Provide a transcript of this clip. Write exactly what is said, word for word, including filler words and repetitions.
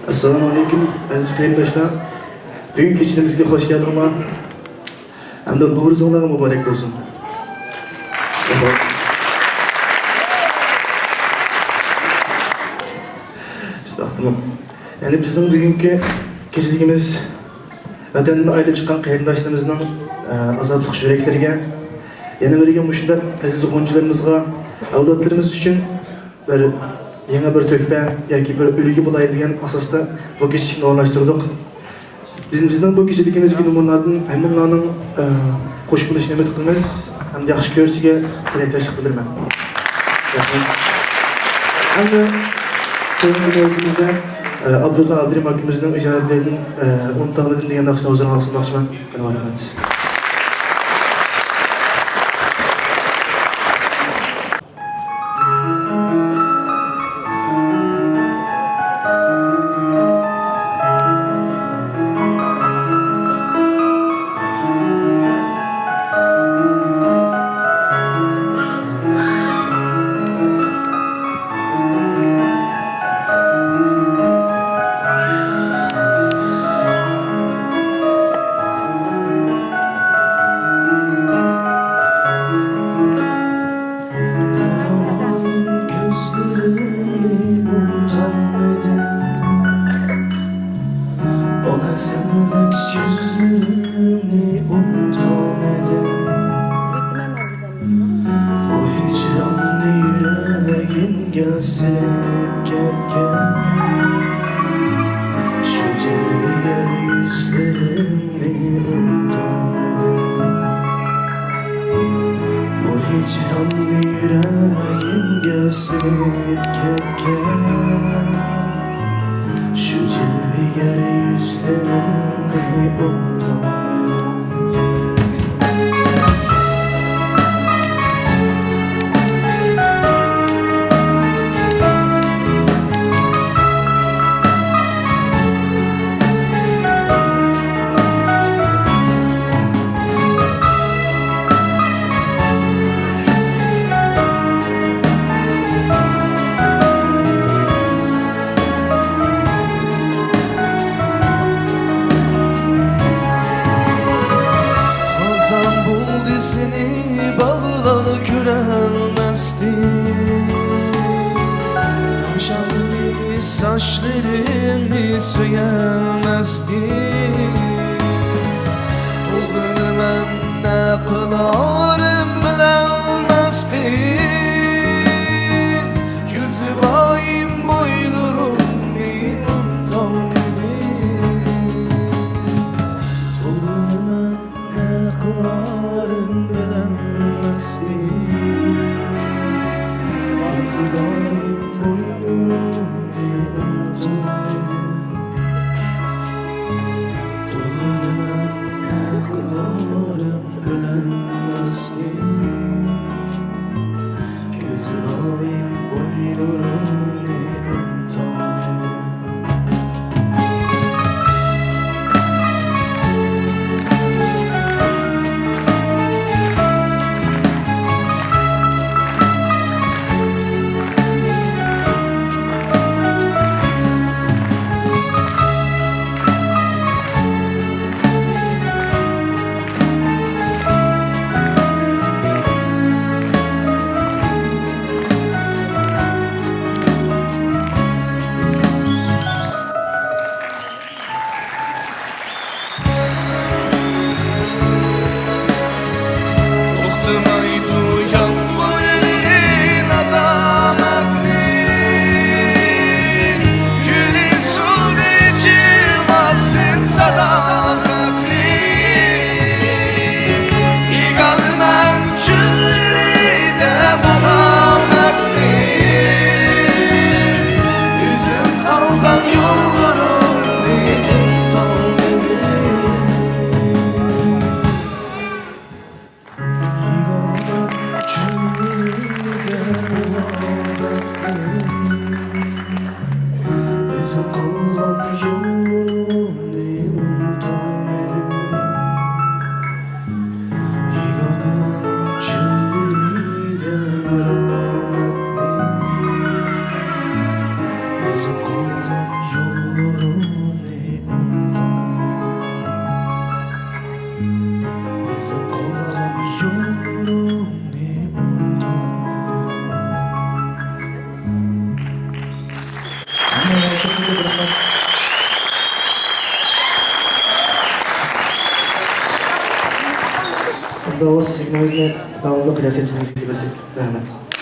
ئەسسالامۇ ئەلەيكۇم، ئەزىز قېرىنداشلار. بۈگۈنكى كېچىلىرىمىزگە خوش كەلدىڭلار. ھەمدە نورۇزۇڭلارغا مۇبارەك بولسۇن. رەھمەت. شۇنداقتىمۇ. يەنى بىزنىڭ بۈگۈنكى كېچىلىكىمىز ۋەتەندىن ئايرىلىپ چىققان قېرىنداشلىرىمىزنىڭ، ئە، ئازابلىق يۈرەكلىرىگە، يەنە بىرگە مۇشۇنداق ئەزىز غۇنچىلىرىمىزغا، ئەۋلادلىرىمىز ئۈچۈن بىر يېڭى بىر تۆھپە ياكى بىر ئۈلگە بولاي دېگەن ئاساستا بۇ كېچىلىكنى ئورۇنلاشتۇردۇق. بىز، بىزنىڭ بۇ كېچىلىكىمىزدىكى نومۇرلاردىن ھەممىڭلارنىڭ، ئە، خوش بولۇشىنى ئۈمىد قىلىمىز ھەمدە ياخشى كۆرۈشىگە تىلەكداشلىق بىلدۈرىمەن. رەھمەت. ھەمدە كېيىنكى نۆۋىتىمىزدە، ئە، ئابدۇللا ئابدۇرېھىم ئاكىمىزنىڭ ئىجادىيىتىدىن، ئە، ئۇنتالمىدىم دېگەن ناخشىنى ھۇزۇرىڭلارغا سۇنماقچىمەن. رەھمەت. دىلرەۋايىم، كۆزلىرىڭنى ئۇنتالمىدىم. ئالا سەندەك سۆزلىرىڭنى ئۇنتالمىدىم. بۇ ھىجراننى يۈرەگىمگە سېلىپ كەتكەن، شۇ جىلۋىگەر يۈزلىرىڭنى ئۇنتالمىدىم. بۇ ھىجراننى يۈرەگىمگە سېلىپ كەتكەن، شۇ جىلۋىگەر يۈزلىرىڭنى ئۇنتالمىدىم. خازان بولدى سېنى باغلار كۆرەلمەستىن، تاڭشاڭلى ساچلىرىڭنى سۆيەلمەستىن. تولغىنىمەن نە قىلارىم بىلەلمەستىن، كۆزى بايىم بويلىرىمنى ئۇنتالمىدىم. تولغىنىمەن نە قىلارىم بىلەلمەستىن، كۆزى بايىم بويلىرىمنى ئۇنتالمىدىم. تولغىنىمەن نە قىلارىم بىلەلمەستىن، كۆزى بايىم بويلىرىمنى ئۇنتالمىدىم. توختىمايدۇ يامغۇرلىرى نادامەتنى، كۈنى سۇلدى ئېچىلماستىن ساداقەتنى. ئىگىلىمەن چۆللىرىدە مۇھەببەتنى، ئىزىڭ قالغان يوللىرىمنى ئۇنتالمىدىم. ئىگىلىمەن چۆللىرىدە مۇھەببەتنى، ئىزىڭ قالغان يوللىرىمنى ئۇنتالمىدىم. يېگانە چۆللىرىدە نادامەتنى، ئىزىڭ قالغان يوللىرىمنى ئەمدى ئاۋۇ سىگنالىزنى داۋاملىق رىياسەتچىلىرىمىزگە بەرسەك. رەھمەت.